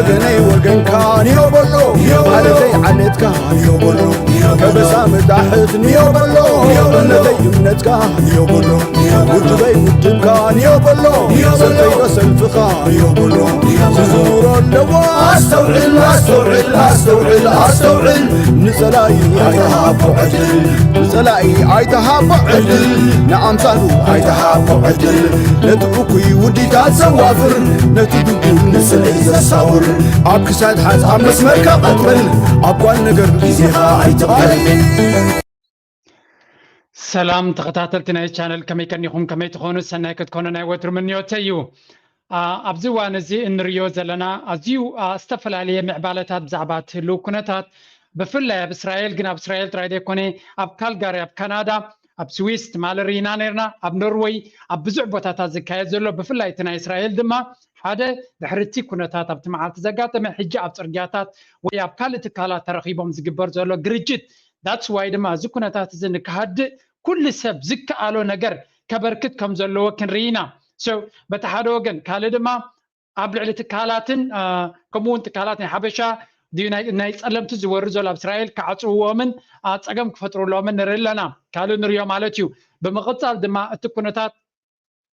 ወገነይ ወገንካ ንዮ በሎ፣ ዓሌተይ ዓሌትካ ንዮ በሎ፣ ከበሳ መታሕት ንዮ በሎ፣ እምነተይ እምነትካ ንዮ በሎ፣ ውድበይ ውድብካ ንዮ በሎ፣ ሰልፈይ ዶ ሰልፍኻ ንዮ በሎ። ዝዝውሮ ኣለዎ ኣስተውዕል ኣስተውዕል ኣስተውዕል ኣስተውዕል፣ ንጸላኢ ኣይተሃቦ ዕድል፣ ንጸላኢ ኣይተሃቦ ዕድል፣ ንኣምሳሉ ኣይተሃቦ ዕድል፣ ነቲ እኩይ ውዲታት ዘዋፍር፣ ነቲ ድጉም ንስልዒ ዘሳውር፣ ኣብ ክሳድ ሓዝ ኣብ መስመርካ ቀጥል፣ ኣብ ጓል ነገር ግዜኻ ኣይትቕተል። ሰላም ተኸታተልቲ ናይ ቻነል፣ ከመይ ከኒኹም? ከመይ ትኾኑ? ሰናይ ክትኮኑ ናይ ወትሩ ምንዮተይ እዩ። አ፣ ኣብዚ እዋን እዚ እንርእዮ ዘለና ኣዝዩ፣ አ፣ ዝተፈላለየ ምዕባለታት ብዛዕባ እቲ ህልው ኩነታት፣ ብፍላይ ኣብ እስራኤል፣ ግን ኣብ እስራኤል ጥራይ ዘይኮነ፣ ኣብ ካልጋሪ ኣብ ካናዳ፣ ኣብ ስዊስ ትማሊ ርኢና ነርና፣ ኣብ ኖርወይ፣ ኣብ ብዙሕ ቦታታት ዝካየድ ዘሎ፣ ብፍላይ እቲ ናይ እስራኤል ድማ ሓደ ድሕሪ እቲ ኩነታት ኣብቲ መዓልቲ ዘጋጠመ፣ ሕጂ ኣብ ጽርግያታት ወይ ኣብ ካልእ ትካላት ተረኺቦም ዝግበር ዘሎ ግርጭት፣ that's why ድማ እዚ ኩነታት እዚ ንክሃድእ ኩሉ ሰብ ዝከኣሎ ነገር ከበርክት ከም ዘለዎ ክንርኢ ኢና። So በቲ ሓደ ወገን፣ ካልእ ድማ ኣብ ልዕሊ ትካላትን፣ አ፣ ከምኡ እውን ትካላት ናይ ሓበሻ ድዩ ናይ፣ ናይ ጸለምቲ ዝወርድ ዘሎ ኣብ እስራኤል ክዓጽውዎምን፣ አ፣ ጸገም ክፈጥሩሎምን ንርኢ ኣለና። ካልእ ንርእዮ ማለት እዩ። ብምቕጻል ድማ እቲ ኩነታት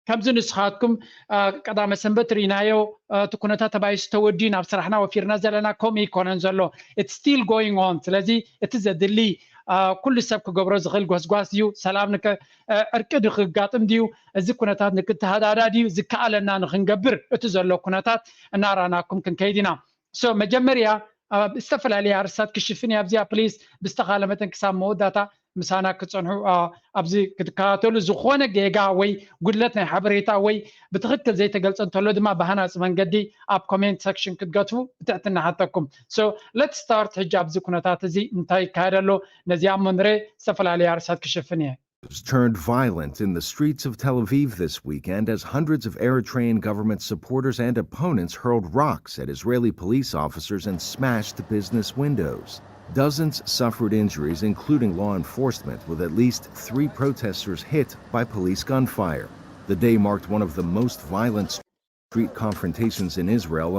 ከምዚ ንስኻትኩም፣ አ፣ ቀዳመ ሰንበት ርኢናዮ፣ አ፣ እቲ ኩነታት ተባይሱ ተወዲኡ ናብ ስራሕና ወፊርና ዘለና ከምኡ ይኮነን ዘሎ። It's still going on። ስለዚ እቲ ዘድሊ፣ አ፣ ኩሉ ሰብ ክገብሮ ዝኽእል ጎስጓስ ድዩ? ሰላም ንከ-፣ አ፣ ዕርቂ ድዩ ክጋጥም ድዩ? እዚ ኩነታት ንክተሃዳዳ ድዩ ዝከኣለና ንክንገብር እቲ ዘሎ ኩነታት እናራናኩም ክንከይድ ኢና። So መጀመርያ፣ አ፣ ዝተፈላለየ ኣርስታት ክሽፍን እየ ኣብዚኣ። ፕሊስ ብዝተኻለ መጠን ክሳብ መወዳእታ ምሳና ክትጸንሑ፣ አ፣ ኣብዚ ክትከታተሉ፣ ዝኾነ ጌጋ ወይ ጉድለት ናይ ሓበሬታ ወይ ብትኽክል ዘይተገልጸ እንተሎ ድማ ብሃናጺ መንገዲ ኣብ ኮሜንት ሰክሽን ክትገትፉ ብትሕትና ሓተኩም። So let's start። ሕጂ ኣብዚ ኩነታት እዚ እንታይ ይካየድ ኣሎ? ነዚኣ እሞ ንረ ዝተፈላለየ ኣርስታት ክሽፍን እየ። Turned violent in the streets of Tel Aviv this weekend as hundreds of Eritrean government supporters and opponents hurled rocks at Israeli police officers and smashed business windows. Dozens suffered injuries, including law enforcement, with at least three protesters hit by police gunfire. The day marked one of the most violent street confrontations in Israel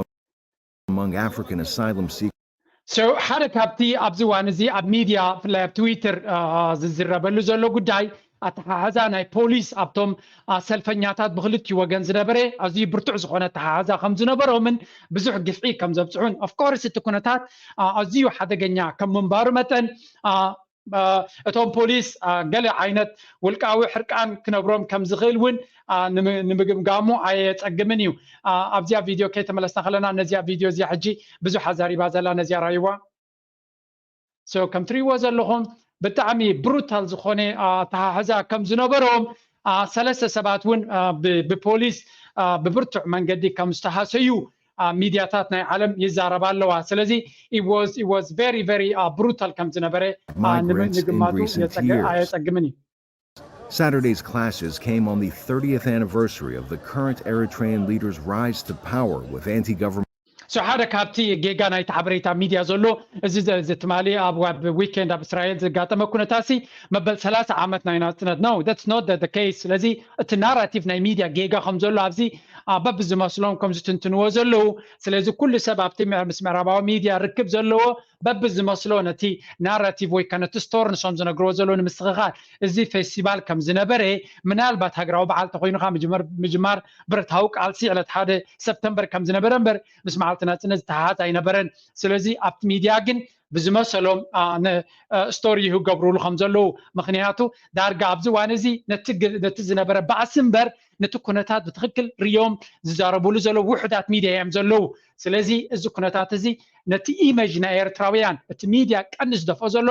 among African asylum seekers. So ሓደ ካብቲ ኣብዚ እዋን እዚ ኣብ ሚድያ፣ ብፍላይ ኣብ ትዊተር፣ አ፣ ዝዝረበሉ ዘሎ ጉዳይ ኣተሓሕዛ ናይ ፖሊስ ኣብቶም፣ አ፣ ሰልፈኛታት ብክልቲኡ ወገን ዝነበረ ኣዝዩ ብርቱዕ ዝኾነ ኣተሓሕዛ ከም ዝነበሮምን ብዙሕ ግፍዒ ከም ዘብፅሑን፣ of course እቲ ኩነታት፣ አ፣ ኣዝዩ ሓደገኛ ከም ምንባሩ መጠን፣ አ፣ አ፣ እቶም ፖሊስ፣ አ፣ ገለ ዓይነት ውልቃዊ ሕርቃን ክነብሮም ከም ዝኽእል እውን፣ አ፣ ንምግምጋሙ ኣየጸግምን እዩ። አ፣ ኣብዚኣ ቪድዮ ከይተመለስና ከለና ነዚኣ ቪድዮ እዚኣ ሕጂ ብዙሕ ኣዛሪባ ዘላ ነዚኣ ራይዋ። So ከም ትሪእዎ ዘለኹም ብጣዕሚ ብሩታል ዝኾነ፣ አ፣ ኣተሓሕዛ ከም ዝነበሮም፣ አ፣ ሰለስተ ሰባት እውን፣ አ፣ ብ-፣ ብፖሊስ፣ አ፣ ብብርቱዕ መንገዲ ከም ዝተሃሰዩ፣ አ፣ ሚድያታት ናይ ዓለም ይዛረባ ኣለዋ። ስለዚ it was, it was very, very, አ፣ ብሩታል ከም ዝነበረ፣ አ፣ Migrants in ንምግማቱ recent የጸገ-፣ years. ኣየጸግምን እዩ። Saturday's clashes came on the thirtieth anniversary of the current Eritrean leader's rise to power with anti-government So ሓደ ካብቲ ጌጋ ናይቲ ሓበሬታ ሚድያ ዘሎ እዚ ዘ-፣ እዚ ትማሊ ኣብ፣ ኣብ ዊኬንድ ኣብ እስራኤል ዘጋጠመ ኩነታሲ መበል ሰላሳ ዓመት ናይ ናጽነት ነው። That's not the, the case። ስለዚ እቲ ናራቲቭ ናይ ሚድያ ጌጋ ከም ዘሎ ኣብዚ፣ አ፣ በብዝመስሎም ከም ዝትንትንዎ ዘለዉ። ስለዚ ኩሉ ሰብ ኣብቲ ምዕ-፣ ምስ ምዕራባዊ ሚድያ ርክብ ዘለዎ በብዝመስሎ ነቲ ናራቲቭ ወይ ከ ነቲ ስቶሪ ንሶም ዝነግርዎ ዘለዉ ንምስትኽኻል፣ እዚ ፌስቲቫል ከም ዝነበረ፣ ምናልባት ሃገራዊ በዓል ተኾይኑኻ ምጅመር-፣ ምጅማር ብረታዊ ቃልሲ ዕለት ሓደ ሰፕተምበር ከም ዝነበረ እምበር ምስ መዓልቲ ናጽነት ዝተሓሓዝ ኣይነበረን። ስለዚ ኣብቲ ሚድያ ግን ብዝመሰሎም፣ አ፣ ነ-፣ አ፣ ስቶሪ ይገብሩሉ ከም ዘለዉ፣ ምኽንያቱ ዳርጋ ኣብዚ እዋን እዚ ነቲ ግ-፣ ነቲ ዝነበረ ባእሲ እምበር ነቲ ኩነታት ብትኽክል ርዮም ዝዛረቡሉ ዘለዉ ውሑዳት ሚድያ እዮም ዘለዉ። ስለዚ እዚ ኩነታት እዚ ነቲ ኢመጅ ናይ ኤርትራውያን እቲ ሚድያ ቀንዲ ዝደፍኦ ዘሎ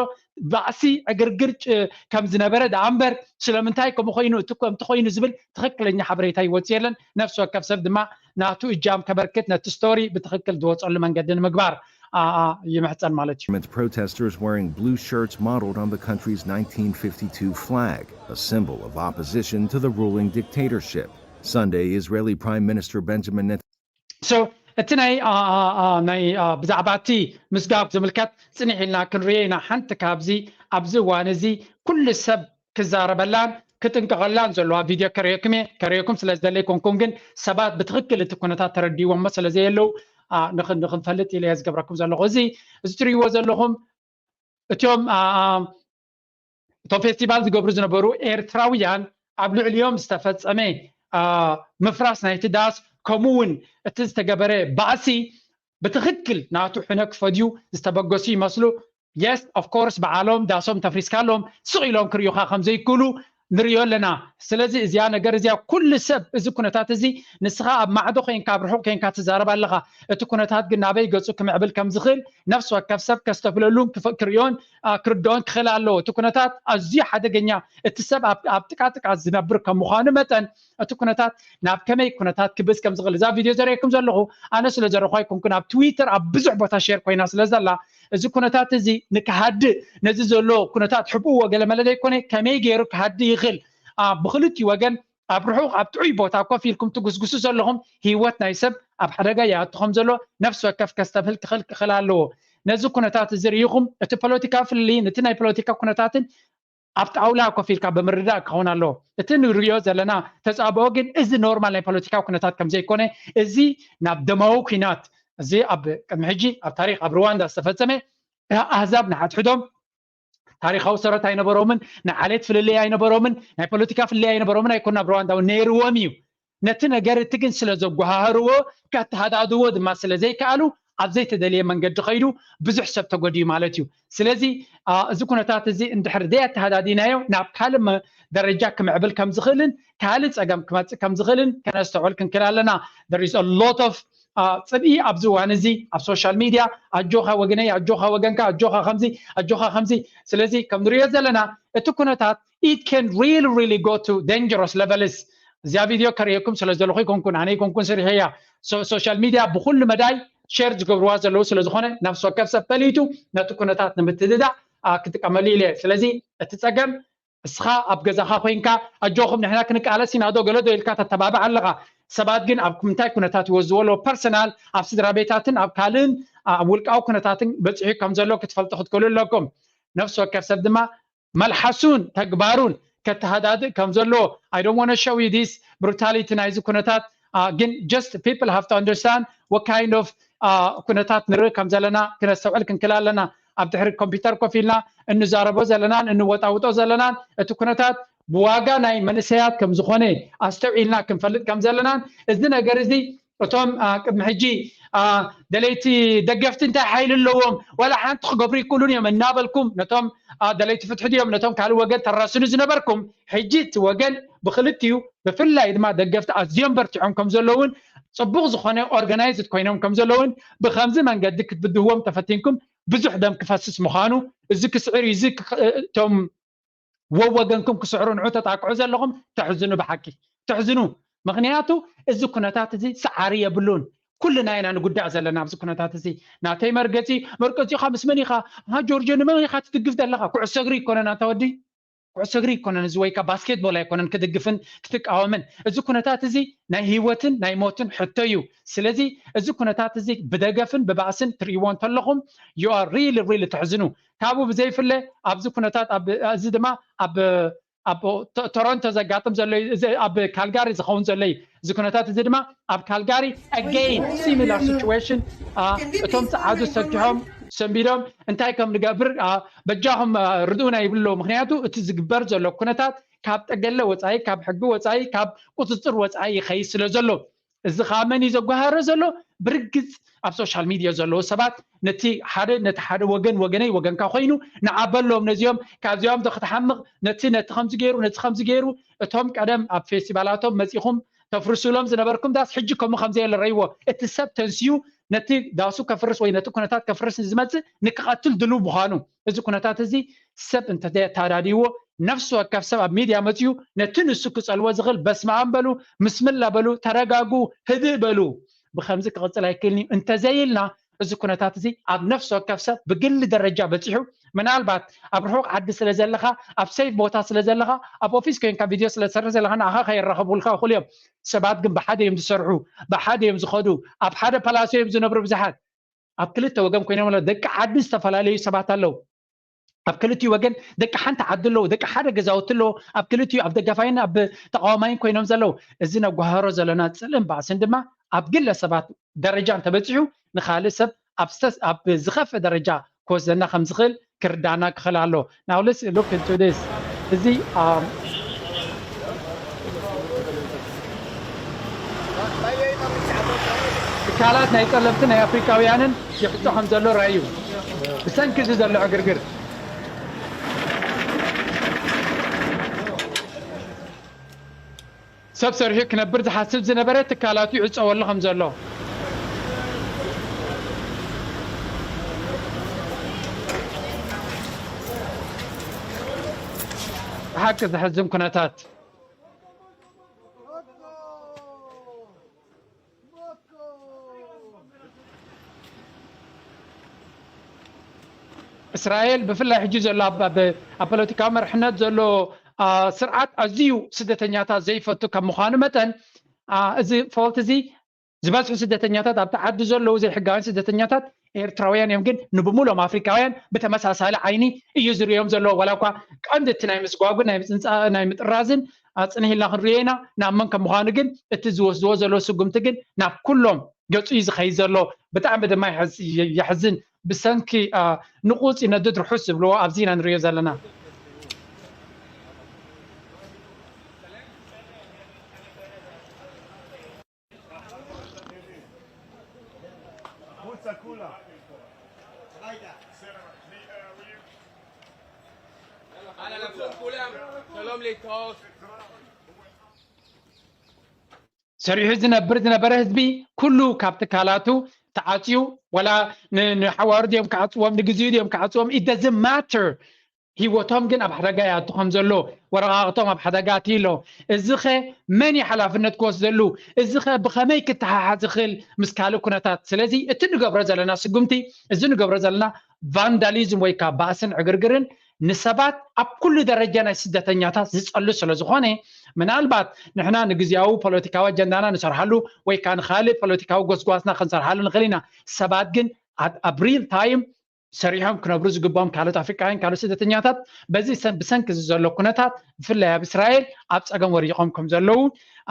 ባእሲ ዕግርግር ጭ-፣ ከም ዝነበረ ደኣ እምበር ስለምንታይ ከምኡ ኮይኑ እቲ ከምቲ ኮይኑ ዝብል ትኽክለኛ ሓበሬታ ይወጽእ የለን። ነፍሲ ወከፍ ሰብ ድማ ናቱ እጃም ከበርክት ነቲ ስቶሪ ብትኽክል ዝወጸሉ መንገዲ ንምግባር፣ አ፣ አ፣ ይምሕጸን ማለት እዩ። Protesters wearing blue shirts modeled on the country's nineteen fifty-two flag, a symbol of opposition to the ruling dictatorship. Sunday, Israeli Prime Minister Benjamin Netanyahu So እቲ ናይ፣ አ፣ አ፣ አ፣ ናይ፣ አ፣ ብዛዕባ እቲ ምስጋብ ዝምልከት ጽኒሕ ኢልና ክንርእዮ ኢና። ሓንቲ ካብዚ ኣብዚ እዋን እዚ ኩሉ ሰብ ክዛረበላን ክጥንቀቐላን ዘለዋ ቪድዮ ከርእየኩም እየ። ከርእየኩም ስለ ዝደለይ ኮንኩም ግን ሰባት ብትኽክል እቲ ኩነታት ተረዲእዎሞ ስለ ዘየለዉ ንክንፈልጥ ኢለ ዝገብረኩም ዘለኹ። እዚ እዚ ትሪእዎ ዘለኹም እቶም እቶም ፌስቲቫል ዝገብሩ ዝነበሩ ኤርትራውያን ኣብ ልዕሊኦም ዝተፈጸመ ምፍራስ ናይቲ ዳስ፣ ከምኡ እውን እቲ ዝተገበረ ባእሲ ብትኽክል ናቱ ሕነ ክፈድዩ ዝተበገሱ ይመስሉ። የስ ኦፍ ኮርስ፣ በዓሎም ዳሶም ተፍሪስካሎም ስቕ ኢሎም ክርእዩኻ ከም ዘይክእሉ ንርእዮ ኣለና። ስለዚ እዚኣ ነገር እዚኣ ኩሉ ሰብ እዚ ኩነታት እዚ ንስኻ ኣብ ማዕዶ ኮይንካ ኣብ ርሑቕ ኮይንካ ትዛረብ ኣለኻ። እቲ ኩነታት ግን ናበይ ገጹ ክምዕብል ከም ዝኽእል ነፍሲ ወከፍ ሰብ ከስተብለሉን ክርእዮን ክርድኦን ክኽእል ኣለዎ። እቲ ኩነታት ኣዝዩ ሓደገኛ፣ እቲ ሰብ ኣብ ጥቃጥቃ ዝነብር ከም ምዃኑ መጠን እቲ ኩነታት ናብ ከመይ ኩነታት ክብእስ ከም ዝኽእል እዛ ቪድዮ ዘርእየኩም ዘለኹ ኣነ ስለ ዘረኹ ኣይኮንኩን። ኣብ ትዊተር ኣብ ብዙሕ ቦታ ሼር ኮይና ስለ ዘላ እዚ ኩነታት እዚ ንክሃድእ ነዚ ዘሎ ኩነታት ሕብእዎ ገለመለ ዘይኮነ ከመይ ገይሩ ክሃድእ ይኽእል ብክልቲኡ ወገን ኣብ ርሑቕ ኣብ ጥዑይ ቦታ ኮፍ ኢልኩም ትጉስጉሱ ዘለኹም ህይወት ናይ ሰብ ኣብ ሓደጋ ይኣቱ ከም ዘሎ ነፍሲ ወከፍ ከስተብህል ክኽእል ክኽእል ኣለዎ። ነዚ ኩነታት እዚ ርኢኹም እቲ ፖለቲካ ፍልልይን እቲ ናይ ፖለቲካ ኩነታትን ኣብ ጣውላ ኮፍ ኢልካ ብምርዳእ ክኸውን ኣለዎ። እቲ ንርእዮ ዘለና ተጻብኦ ግን እዚ ኖርማል ናይ ፖለቲካ ኩነታት ከም ዘይኮነ፣ እዚ ናብ ደማዊ ኩናት፣ እዚ ኣብ ቅድሚ ሕጂ ኣብ ታሪኽ ኣብ ሩዋንዳ ዝተፈጸመ ኣህዛብ ንሓድሕዶም ታሪኻዊ ሰረት ኣይነበሮምን፣ ናይ ዓሌት ፍልልይ ኣይነበሮምን፣ ናይ ፖለቲካ ፍልልይ ኣይነበሮምን ኣይኮን ኣብ ሩዋንዳ እውን ነይርዎም እዩ። ነቲ ነገር እቲ ግን ስለ ዘጓሃህርዎ ከተሃዳድዎ ድማ ስለ ዘይከኣሉ ኣብ ዘይተደልየ መንገዲ ከይዱ ብዙሕ ሰብ ተጎድዩ ማለት እዩ። ስለዚ እዚ ኩነታት እዚ እንድሕር ዘይኣተሃዳዲናዮ ናብ ካልእ ደረጃ ክምዕብል ከም ዝኽእልን ካልእ ጸገም ክመጽእ ከም ዝኽእልን ከነስተውዕል ክንክእል ኣለና። There is a lot of ጽልኢ ኣብዚ እዋን እዚ ኣብ ሶሻል ሚድያ ኣጆኻ ወገነይ ኣጆኻ ወገንካ ኣጆኻ ከምዚ ኣጆኻ ከምዚ። ስለዚ ከም ንሪኦ ዘለና እቲ ኩነታት it can really really go to dangerous levels። እዚኣ ቪድዮ ከርእየኩም ስለ ዘለኹ ይኮንኩን ኣነ ይኮንኩን ስሪሐያ። ሶሻል ሚድያ ብኩሉ መዳይ ሼር ዝገብርዋ ዘለዉ ስለ ዝኾነ ነፍሲ ወከፍ ሰብ ፈሊጡ ነቲ ኩነታት ንምትድዳእ ክጥቀመሉ ኢለ። ስለዚ እቲ ጸገም እስኻ ኣብ ገዛኻ ኮይንካ ኣጆኹም ንሕና ክንቃለስ ኢና ዶ ገለ ዶ ኢልካ ተተባብዕ ኣለኻ። ሰባት ግን ኣብ ምንታይ ኩነታት ይወዝዎ ኣለዎ ፐርሰናል ኣብ ስድራ ቤታትን ኣብ ካልእን ኣብ ውልቃዊ ኩነታትን በፂሑ ከም ዘሎ ክትፈልጡ ክትክእሉ ኣለኩም። ነፍሲ ወከፍ ሰብ ድማ መልሓሱን ተግባሩን ከተሃዳድእ ከም ዘለዎ I don't want to show you this brutality ናይዚ ኩነታት ግን just people have to understand what kind of ኩነታት ንርኢ ከም ዘለና ክነስተውዕል ክንክእል ኣለና። ኣብ ድሕሪ ኮምፒውተር ኮፍ ኢልና እንዛረቦ ዘለናን እንወጣውጦ ዘለናን እቲ ኩነታት ብዋጋ ናይ መንእሰያት ከም ዝኾነ ኣስተውዒልና ክንፈልጥ ከም ዘለናን እዚ ነገር እዚ እቶም ቅድሚ ሕጂ ደለይቲ ደገፍቲ እንታይ ሓይሊ ኣለዎም ዋላ ሓንቲ ክገብሩ ይክእሉን እዮም እናበልኩም ነቶም ደለይቲ ፍትሒ ድዮም ነቶም ካልእ ወገን ተራስኑ ዝነበርኩም ሕጂ እቲ ወገን ብክልቲኡ ብፍላይ ድማ ደገፍቲ ኣዝዮም በርቲዖም ከም ዘለውን ፅቡቅ ዝኾነ ኦርጋናይዝድ ኮይኖም ከም ዘለውን ብከምዚ መንገዲ ክትብድህዎም ተፈቲንኩም ብዙሕ ደም ክፈስስ ምዃኑ እዚ ክስዕር እዩ። እዚ እቶም ወወገንኩም ክስዕሩ ንዑ ተጣቅዑ ዘለኹም ተሕዝኑ፣ ብሓቂ ተሕዝኑ። ምክንያቱ እዚ ኩነታት እዚ ሰዓሪ የብሉን። ኩልና ኢና ንጉዳእ ዘለና ኣብዚ ኩነታት እዚ። ናተይ መርገፂ መርገፂኻ ምስ መን ኢኻ? ጆርጆ ንመን ኢኻ ትድግፍ ዘለኻ? ኩዕሶ እግሪ ይኮነን ኣታ ወዲ፣ ኩዕሶ እግሪ ይኮነን እዚ ወይ ከዓ ባስኬትቦል ኣይኮነን ክድግፍን ክትቃወምን። እዚ ኩነታት እዚ ናይ ህይወትን ናይ ሞትን ሕቶ እዩ። ስለዚ እዚ ኩነታት እዚ ብደገፍን ብባእስን ትርእይዎ እንተለኹም you are really really ተሕዝኑ። ካብኡ ብዘይፍለ ኣብዚ ኩነታት እዚ ድማ ኣብ ኣብ ቶሮንቶ ዘጋጥም ዘሎ ኣብ ካልጋሪ ዝኸውን ዘሎ እዩ። እዚ ኩነታት እዚ ድማ ኣብ ካልጋሪ again similar situation እቶም ፀዓዱ ሰኪሖም ሰንቢዶም እንታይ ከም ንገብር በጃኹም ርድኡና ይብሉ ኣለዉ። ምክንያቱ እቲ ዝግበር ዘሎ ኩነታት ካብ ጠገለ ወፃኢ ካብ ሕጊ ወፃኢ ካብ ቁፅፅር ወፃኢ ይኸይድ ስለ ዘሎ እዚ ከዓ መን እዩ ዘጓሃሮ ዘሎ? ብርግፅ ኣብ ሶሻል ሚድያ ዘለዉ ሰባት ነቲ ሓደ ነቲ ሓደ ወገን ወገነይ ወገንካ ኮይኑ ንዓበሎም ነዚኦም ካብዚኦም ዶ ክትሓምቕ ነቲ ነቲ ከምዚ ገይሩ ነቲ ከምዚ ገይሩ እቶም ቀደም ኣብ ፌስቲቫላቶም መፂኹም ተፍርሱሎም ዝነበርኩም ዳስ ሕጂ ከምኡ ከምዘየለ ረይዎ እቲ ሰብ ተንስዩ ነቲ ዳሱ ከፍርስ ወይ ነቲ ኩነታት ከፍርስ ዝመፅእ ንክቐትል ድሉ ምዃኑ እዚ ኩነታት እዚ ሰብ እንተዘየታዳድይዎ ነፍሲ ወከፍ ሰብ ኣብ ሚድያ መፅዩ ነቲ ንሱ ክፀልዎ ዝኽእል በስመኣም በሉ፣ ምስምላ በሉ፣ ተረጋጉ፣ ህድእ በሉ። ብከምዚ ክቕፅል ኣይክእልን እዩ። እንተዘይልና እዚ ኩነታት እዚ ኣብ ነፍሲ ወከፍ ሰብ ብግሊ ደረጃ በፂሑ ምናልባት ኣብ ርሑቕ ዓዲ ስለ ዘለኻ ኣብ ሴፍ ቦታ ስለ ዘለኻ ኣብ ኦፊስ ኮይንካ ቪድዮ ስለ ትሰርሕ ዘለኻ ንኣኻ ከየራኸቡልካ ይኽእሉ እዮም። ሰባት ግን ብሓደ እዮም ዝሰርሑ፣ ብሓደ እዮም ዝኸዱ፣ ኣብ ሓደ ፓላሶ እዮም ዝነብሩ ብዙሓት። ኣብ ክልተ ወገን ኮይኖም ኣለዉ። ደቂ ዓዲ ዝተፈላለዩ ሰባት ኣለዉ። ኣብ ክልቲኡ ወገን ደቂ ሓንቲ ዓዲ ኣለዉ፣ ደቂ ሓደ ገዛውቲ ኣለዉ። ኣብ ክልቲኡ ኣብ ደጋፋይን ኣብ ተቃዋማይን ኮይኖም ዘለዉ። እዚ ነጓሃሮ ዘለና ጽልእን ባእስን ድማ ኣብ ግለሰባት ደረጃ እንተበፂሑ ንካልእ ሰብ ኣብ ዝተስ- ኣብ ዝኸፍእ ደረጃ ክወስደና ከም ዝኽእል ክርዳና ክኽእል ኣሎ። Now let's look into this. እዚ um, ትካላት ናይ ጸለምቲ ናይ ኣፍሪካውያንን ይሕጾ ከም ዘሎ ራእዩ ብሰንኪ እዚ ዘሎ ዕግርግር ሰብ ሰሪሑ ክነብር ዝሓስብ ዝነበረ ትካላቱ ይዕጸወሉ ከም ዘሎ ብሓቂ ዘሕዝን ኩነታት። እስራኤል ብፍላይ ሕጂ ዘሎ ኣብ ኣብ- ኣብ ፖለቲካዊ መርሕነት ዘሎ አ፣ ስርዓት ኣዝዩ ስደተኛታት ዘይፈቱ ካብ ምዃኑ መጠን አ፣ እዚ ፎልት እዚ ዝበዝሑ ስደተኛታት ኣብቲ ዓዲ ዘለዉ ዘይሕጋውያን ስደተኛታት ኤርትራውያን እዮም፣ ግን ንብሙሎም ኣፍሪካውያን ብተመሳሳሊ ዓይኒ እዩ ዝርእዮም ዘለዎ። ዋላ እኳ ቀንዲ እቲ ናይ ምስጓጉ ናይ ምፅንፃ ናይ ምጥራዝን ኣፅንሂልና ክንርእዮ ኢና ናብ መን ከም ምዃኑ፣ ግን እቲ ዝወስድዎ ዘለዉ ስጉምቲ ግን ናብ ኩሎም ገፁ እዩ ዝኸይድ ዘሎ። ብጣዕሚ ድማ የሕዝ- የሕዝን። ብሰንኪ አ፣ ንቑፅ ይነድድ ርሑስ ዝብልዎ ኣብዚ ኢና ንርእዮ ዘለና። ሰሪሑ ዝነብር ዝነበረ ህዝቢ ኩሉ ካብ ትካላቱ ተዓፅዩ፣ ወላ ን- ንሓዋሩ ድዮም ክዓፅዎም ንግዚኡ ድዮም ክዓፅዎም it doesn't matter። ሂወቶም ግን ኣብ ሓደጋ ይኣቱ ከም ዘሎ፣ ወረቃቅቶም ኣብ ሓደጋ ኣትዩ ኣሎ። እዚ ኸ መን እዩ ሓላፍነት ክወስደሉ? እዚ ኸ ብኸመይ ክተሓሓዝ ይኽእል ምስ ካልእ ኩነታት? ስለዚ እቲ ንገብሮ ዘለና ስጉምቲ፣ እዚ ንገብሮ ዘለና ቫንዳሊዝም ወይ ከዓ ባእስን ዕግርግርን ንሰባት ኣብ ኩሉ ደረጃ ናይ ስደተኛታት ዝጸሉ ስለ ዝኾነ፣ ምናልባት ንሕና ንግዝያዊ ፖለቲካዊ ኣጀንዳና ንሰርሓሉ ወይ ከዓ ንኻልእ ፖለቲካዊ ጎስጓስና ክንሰርሓሉ ንኽእል ኢና። ሰባት ግን ኣብ ኣብ ሪል ታይም ሰሪሖም ክነብሩ ዝግብኦም ካልኦት ኣፍሪቃውያን ካልኦት ስደተኛታት በዚ ሰ- ብሰንኪ እዚ ዘሎ ኩነታት ብፍላይ ኣብ እስራኤል ኣብ ጸገም ወሪቖም ከም ዘለዉ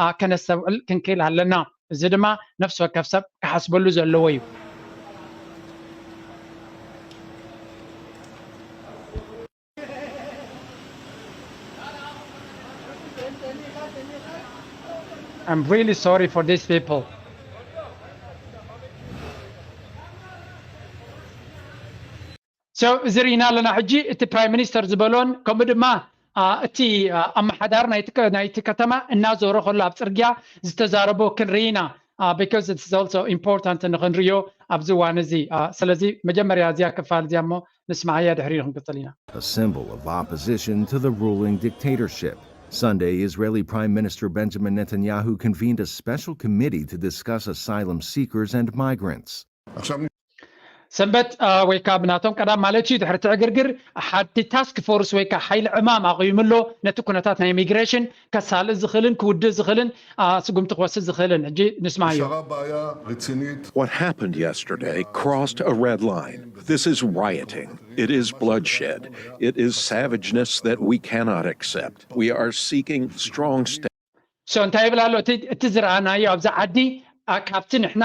አ፣ ከነስተውዕል ክንክእል ኣለና። እዚ ድማ ነፍሲ ወከፍ ሰብ ክሓስበሉ ዘለዎ እዩ። I'm really sorry for these people. So እዚ ርኢና ኣለና ሕጂ እቲ ፕራይም ሚኒስተር ዝበሎን ከምኡ ድማ አ፣ እቲ አ፣ ኣመሓዳሪ ናይቲ ከ- ናይቲ ከተማ እናዞረ ከሎ ኣብ ፅርግያ ዝተዛረቦ ክንርኢ ኢና። አ፣ because it's also important ንክንርእዮ ኣብዚ እዋን እዚ አ፣ ስለዚ መጀመርያ እዚኣ ክፋል እዚኣ እሞ ንስማዓያ ድሕሪኡ ክንቅፅል ኢና። A symbol of opposition to the ruling dictatorship. Sunday, Israeli Prime Minister Benjamin Netanyahu convened a special committee to discuss asylum seekers and migrants. ሰንበት አ፣ ወይ ከዓ ብናቶም ቀዳም ማለት እዩ ድሕሪ እቲ ዕግርግር ሓንቲ ታስክ ፎርስ ወይ ከዓ ሓይሊ ዕማም ኣቑይሙ ኣሎ ነቲ ኩነታት ናይ ኢሚግሬሽን ከሳልእ ዝኽእልን ክውድእ ዝኽእልን አ፣ ስጉምቲ ክወስድ ዝኽእልን ሕጂ ንስማዮ። What happened yesterday crossed a red line. This is rioting. It is bloodshed. It is savageness that we cannot accept. We are seeking strong steps. So እንታይ ይብል ኣሎ እቲ ዝረኣናዮ ኣብዚ ዓዲ ካብቲ ንሕና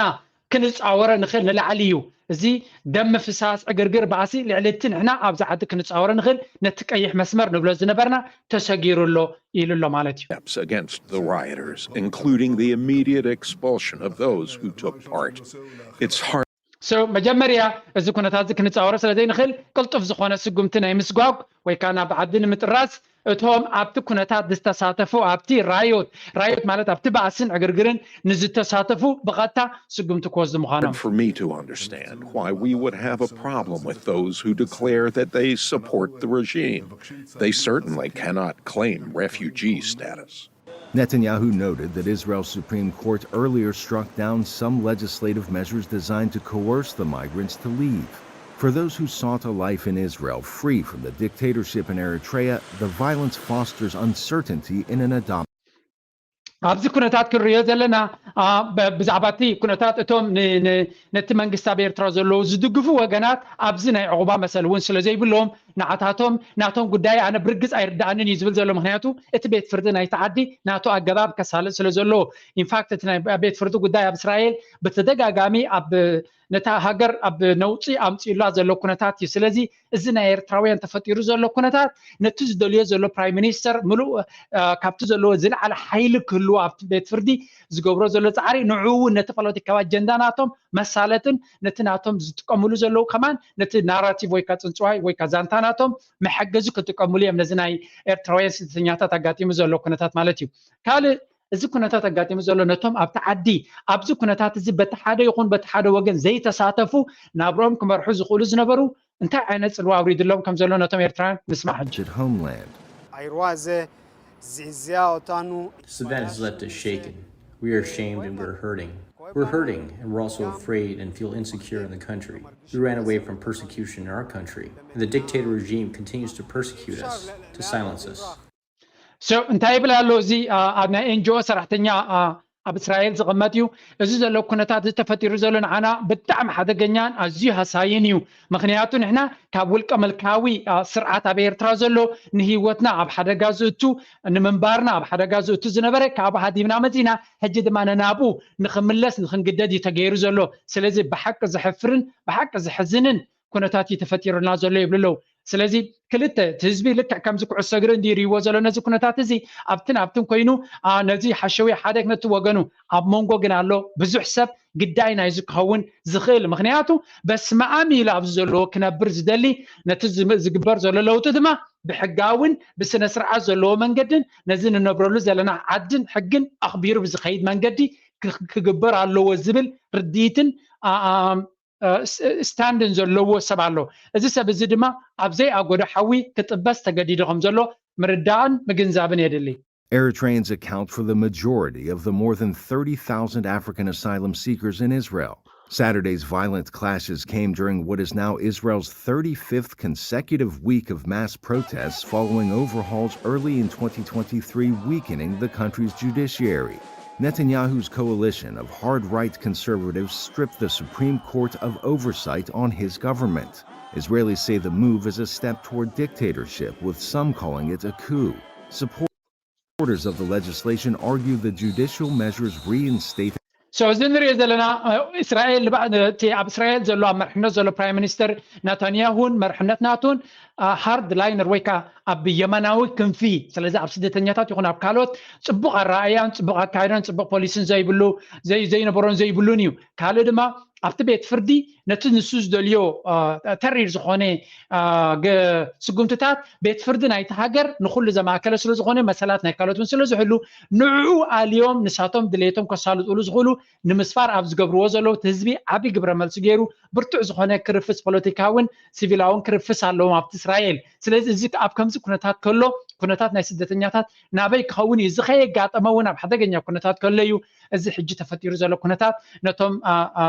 ክንፃወሮ ንኽእል ንላዕሊ እዩ። እዚ ደም ምፍሳስ ዕግርግር ባእሲ ልዕሊ እቲ ንሕና ኣብዚ ዓዲ ክንፃወሮ ንኽእል ነቲ ቀይሕ መስመር ንብሎ ዝነበርና ተሰጊሩ ኣሎ ኢሉ ኣሎ ማለት እዩ። Against the rioters, including the immediate expulsion of those who took part. It's hard. So መጀመርያ እዚ ኩነታት እዚ ክንፃወሮ ስለ ዘይንኽእል ቅልጡፍ ዝኾነ ስጉምቲ ናይ ምስጓግ ወይ ከዓ ናብ ዓዲ ንምጥራስ እቶም ኣብቲ ኩነታት ዝተሳተፉ ኣብቲ ራዮት ራዮት ማለት ኣብቲ ባእስን ዕግርግርን ንዝተሳተፉ ብቐጥታ ስጉምቲ ክወስዱ ምዃኖም for me to understand why we would have a problem with those who declare that they support the regime. They certainly cannot claim refugee status. Netanyahu noted that Israel's Supreme Court earlier struck down some legislative measures designed to coerce the migrants to leave. For those who sought a life in Israel free from the dictatorship in Eritrea, the violence fosters uncertainty in an adoption. ኣብዚ ኩነታት ክንሪኦ ዘለና ብዛዕባ እቲ ኩነታት እቶም ነቲ መንግስቲ ኣብ ኤርትራ ዘለዉ ዝድግፉ ወገናት ኣብዚ ናይ ዕቑባ መሰል እውን ስለ ዘይብሎም ንዓታቶም ናቶም ጉዳይ ኣነ ብርግጽ ኣይርዳኣንን እዩ ዝብል ዘሎ። ምክንያቱ እቲ ቤት ፍርዲ ናይቲ ዓዲ ናቱ ኣገባብ ከሳልጥ ስለ ዘለዎ። ኢንፋክት እቲ ናይ ቤት ፍርዲ ጉዳይ ኣብ እስራኤል ብተደጋጋሚ ኣብ ነታ ሃገር ኣብ ነውፂ ኣምፂኡላ ዘሎ ኩነታት እዩ። ስለዚ እዚ ናይ ኤርትራውያን ተፈጢሩ ዘሎ ኩነታት ነቲ ዝደልዮ ዘሎ ፕራይም ሚኒስተር ምሉእ ካብቲ ዘለዎ ዝለዓለ ሓይሊ ክህልዎ ኣብቲ ቤት ፍርዲ ዝገብሮ ዘሎ ፃዕሪ ንዕኡ እውን ነቲ ፖለቲካዊ ኣጀንዳ ናቶም መሳለጥን ነቲ ናቶም ዝጥቀምሉ ዘለዉ ከማን ነቲ ናራቲቭ ወይካ ፅንፅዋይ ወይካ ዛንታ ናቶም መሐገዚ ክጥቀምሉ እዮም። ነዚ ናይ ኤርትራውያን ስደተኛታት ኣጋጢሙ ዘሎ ኩነታት ማለት እዩ። ካልእ እዚ ኩነታት ኣጋጢሙ ዘሎ ነቶም ኣብቲ ዓዲ ኣብዚ ኩነታት እዚ በቲ ሓደ ይኹን በቲ ሓደ ወገን ዘይተሳተፉ ናብርኦም ክመርሑ ዝኽእሉ ዝነበሩ እንታይ ዓይነት ጽልዋ ኣውሪድሎም ከም ዘሎ ነቶም ኤርትራውያን ንስማዕ ሕጂ። Homeland. האירוע הזה זעזע אותנו. This event has left us shaken. We are ashamed and we're hurting. We're hurting, and we're also afraid and feel insecure in the country. We ran away from persecution in our country, and the dictator regime continues to persecute us, to silence us. So እንታይ ይብል ኣሎ እዚ ኣብ ናይ ኤንጂኦ ሰራሕተኛ ኣብ እስራኤል ዝቕመጥ እዩ። እዚ ዘሎ ኩነታት እዚ ተፈጢሩ ዘሎ ንዓና ብጣዕሚ ሓደገኛን ኣዝዩ ሃሳይን እዩ። ምክንያቱ ንሕና ካብ ውልቀ መልካዊ ስርዓት ኣብ ኤርትራ ዘሎ ንህይወትና ኣብ ሓደጋ ዝእቱ ንምንባርና ኣብ ሓደጋ ዝእቱ ዝነበረ ካብኡ ሃዲምና መፂና ሕጂ ድማ ነናብኡ ንክምለስ ንክንግደድ እዩ ተገይሩ ዘሎ። ስለዚ ብሓቂ ዘሕፍርን ብሓቂ ዘሕዝንን ኩነታት እዩ ተፈጢሩልና ዘሎ ይብሉ ኣለዉ። ስለዚ ክልተ እቲ ህዝቢ ልክዕ ከምዚ ኩዕሶ እግሪ እንዲ ይሪእዎ ዘሎ ነዚ ኩነታት እዚ ኣብትን ኣብትን ኮይኑ ነዚ ሓሸውየ ሓደ ነቲ ወገኑ ኣብ መንጎ ግን ኣሎ ብዙሕ ሰብ ግዳይ ናይዚ ክኸውን ዝኽእል ምክንያቱ በስመኣም ኢሉ ኣብዚ ዘለዎ ክነብር ዝደሊ ነቲ ዝግበር ዘሎ ለውጢ ድማ ብሕጋውን ብስነ ስርዓት ዘለዎ መንገድን ነዚ ንነብረሉ ዘለና ዓድን ሕግን ኣኽቢሩ ብዝኸይድ መንገዲ ክግበር ኣለዎ ዝብል ርድኢትን ስታንድን ዘለዎ ሰብ ኣሎ። እዚ ሰብ እዚ ድማ ኣብ ዘይኣጎዶ ሓዊ ክጥበስ ተገዲዱ ከም ዘሎ ምርዳእን ምግንዛብን የድሊ። Eritreans account for the majority of the more than thirty thousand African asylum seekers in Israel. Saturday's violent clashes came during what is now Israel's thirty-fifth consecutive week of mass protests following overhauls early in twenty twenty-three weakening the country's judiciary. Netanyahu's coalition of hard right conservatives stripped the Supreme Court of oversight on his government. Israelis say the move is a step toward dictatorship, with some calling it a coup. Supporters of the legislation argue the judicial measures reinstate So እዚ ንሪኦ ዘለና እስራኤል እቲ ኣብ እስራኤል ዘሎ ኣብ መርሕነት ዘሎ ፕራይም ሚኒስተር ናታንያሁን መርሕነት ናቱን ሃርድ ላይነር ወይ ከዓ ኣብ የማናዊ ክንፊ ስለዚ ኣብ ስደተኛታት ይኹን ኣብ ካልኦት ፅቡቅ ኣረኣያን ፅቡቅ ኣካይዳን ፅቡቅ ፖሊሲን ዘይብሉ ዘይነበሮን ዘይብሉን እዩ። ካልእ ድማ ኣብቲ ቤት ፍርዲ ነቲ ንሱ ዝደልዮ ተሪር ዝኾነ ስጉምትታት ቤት ፍርዲ ናይቲ ሃገር ንኩሉ ዘማእከለ ስለዝኾነ መሰላት ናይ ካልኦት እውን ስለዝሕሉ ንዕኡ ኣልዮም ንሳቶም ድሌቶም ከሳልጡሉ ዝኽእሉ ንምስፋር ኣብ ዝገብርዎ ዘለዉ እቲ ህዝቢ ዓብዪ ግብረ መልሲ ገይሩ ብርቱዕ ዝኾነ ክርፍስ ፖለቲካውን ሲቪላውን ክርፍስ ኣለዎም ኣብቲ እስራኤል። ስለዚ እዚ ኣብ ከምዚ ኩነታት ከሎ ኩነታት ናይ ስደተኛታት ናበይ ክኸውን እዩ እዚ ከየጋጠመ እውን ኣብ ሓደገኛ ኩነታት ከሎ እዩ እዚ ሕጂ ተፈጢሩ ዘሎ ኩነታት ነቶም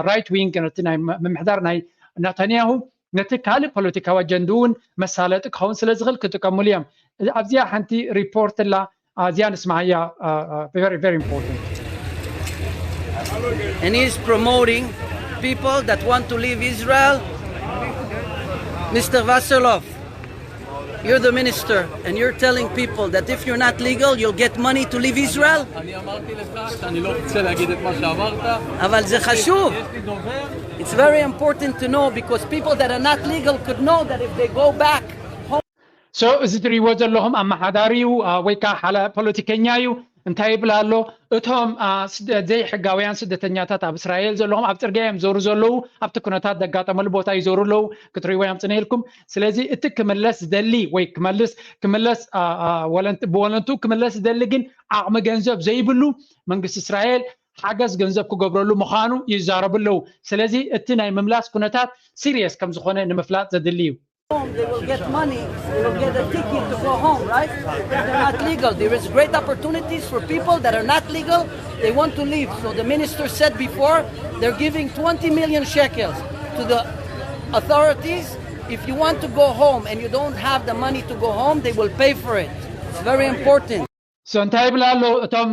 ራይት ዊንግ ነቲ ናይ ምምሕዳር ናይ ናታንያሁ ነቲ ካልእ ፖለቲካዊ ኣጀንድኡ እውን መሳለጢ ክኸውን ስለ ዝኽእል ክጥቀምሉ እዮም። ኣብዚኣ ሓንቲ ሪፖርት ኣላ። ኣዝያ ንስማዓያ very very important. And he's promoting people that want to leave Israel. Mister Vassaloff, you're the minister, and you're telling people that if you're not legal, you'll get money to leave Israel? אני אמרתי לך שאני לא רוצה להגיד את מה שאמרת. אבל זה חשוב. יש לי דובר. It's very important to know because people that are not legal could know that if they go back home. So እዚ ትሪእዎ ዘለኹም ኣመሓዳሪ እዩ ወይ ከዓ ሓላ ፖለቲከኛ እዩ። እንታይ ይብል ኣሎ? እቶም ዘይሕጋውያን ስደተኛታት ኣብ እስራኤል ዘለኹም ኣብ ፅርግያ እዮም ዞሩ ዘለዉ ኣብቲ ኩነታት ዘጋጠመሉ ቦታ ይዞሩ ኣለዉ ክትሪእዎ እዮም ፅነ ኢልኩም። ስለዚ እቲ ክምለስ ዝደሊ ወይ ክመልስ ክምለስ ብወለንቱ ክምለስ ዝደሊ ግን ዓቕሚ ገንዘብ ዘይብሉ መንግስቲ እስራኤል ሓገዝ ገንዘብ ክገብረሉ ምዃኑ ይዛረቡ ኣለዉ። ስለዚ እቲ ናይ ምምላስ ኩነታት ሲሪየስ ከም ዝኾነ ንምፍላጥ ዘድሊ እዩ። Home, they will get money, they will get a ticket to go home, right? They're not legal. There is great opportunities for people that are not legal. They want to leave. So the minister said before, they're giving twenty million shekels to the authorities. If you want to go home and you don't have the money to go home, they will pay for it. It's very important. So እንታይ ይብል ኣሎ እቶም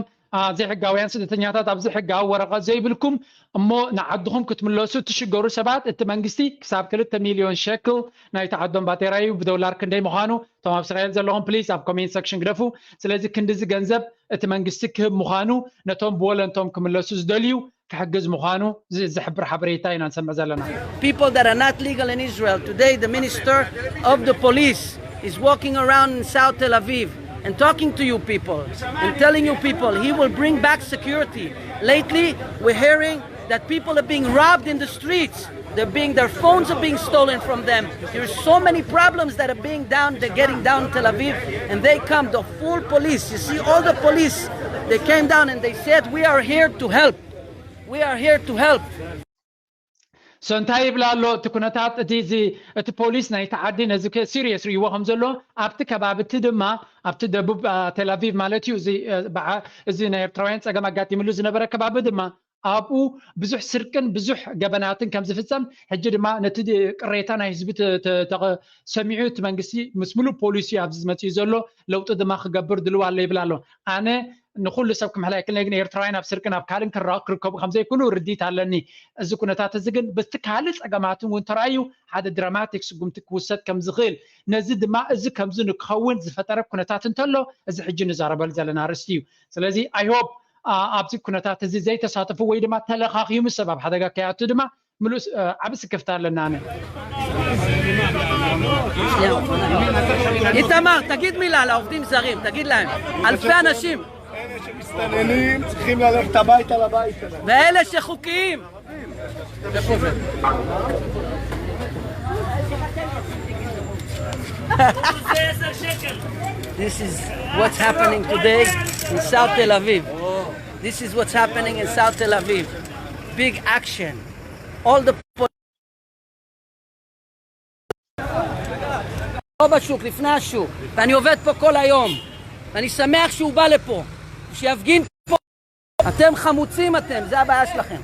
ዘይሕጋውያን ስደተኛታት ኣብዚ ሕጋዊ ወረቐት ዘይብልኩም እሞ ንዓድኹም ክትምለሱ እትሽገሩ ሰባት፣ እቲ መንግስቲ ክሳብ ክልተ ሚልዮን ሸክል ናይቲ ዓዶም ባጤራ እዩ። ብዶላር ክንደይ ምዃኑ እቶም ኣብ እስራኤል ዘለኹም ፕሊስ ኣብ ኮሜንት ሰክሽን ግደፉ። ስለዚ ክንድዚ ገንዘብ እቲ መንግስቲ ክህብ ምዃኑ ነቶም ብወለንቶም ክምለሱ ዝደልዩ ክሕግዝ ምዃኑ ዝሕብር ሓበሬታ ኢና ንሰምዕ ዘለና። People that are not legal in Israel. Today, the minister of the police is walking around in South Tel Aviv and talking to you people and telling you people he will bring back security. Lately, we're hearing that people are being robbed in the streets. They're being, their phones are being stolen from them. There's so many problems that are being down, they're getting down in Tel Aviv, and they come, the full police. You see all the police, they came down and they said, "We are here to help. We are here to help." So እንታይ ይብላ ኣሎ እቲ ኩነታት እቲ እዚ እቲ ፖሊስ ናይቲ ዓዲ ነዚ ሲሪየስ ርእይዎ ከም ዘሎ ኣብቲ ከባቢ እቲ ድማ ኣብቲ ደቡብ ቴልኣቪቭ ማለት እዩ እዚ ናይ ኤርትራውያን ፀገም ኣጋጢምሉ ዝነበረ ከባቢ ድማ ኣብኡ ብዙሕ ስርቅን ብዙሕ ገበናትን ከም ዝፍፀም ሕጂ ድማ ነቲ ቅሬታ ናይ ህዝቢ ሰሚዑ እቲ መንግስቲ ምስ ሙሉእ ፖሊሲ ኣብዚ ዝመፅእ ዘሎ ለውጢ ድማ ክገብር ድልው ኣሎ ይብል ኣሎ። ኣነ ንኩሉ ሰብ ክምሕላ ይክል ግን ኤርትራውያን ኣብ ስርቅን ኣብ ካልእን ክርከቡ ከምዘይክሉ ርዲት ኣለኒ። እዚ ኩነታት እዚ ግን ብቲ ካልእ ፀገማትን እውን ተራእዩ ሓደ ድራማቲክ ስጉምቲ ክውሰድ ከም ዝኽእል ነዚ ድማ እዚ ከምዚ ንክኸውን ዝፈጠረ ኩነታት እንተሎ እዚ ሕጂ ንዛረበሉ ዘለና ኣርእስቲ እዩ። ስለዚ I hope ኣብዚ ኩነታት እዚ ዘይተሳተፉ ወይ ድማ ተለኻኺሙ ሰብ ኣብ ሓደጋ ከይኣቱ ድማ ምሉእ ዓቢ ስክፍታ ኣለና። ኣነ איתמר, תגיד מילה על העובדים זרים, תגיד להם. אלפי אנשים. אלה שמסתננים צריכים ללכת הביתה לבית שלהם. ואלה שחוקיים. This is what's happening today in South Tel Aviv. This is what's happening in South Tel Aviv. Big action. All the לא בשוק, לפני השוק. ואני עובד פה כל היום. ואני שמח שהוא בא לפה. שיפגין פה. אתם חמוצים אתם, זה הבעיה שלכם.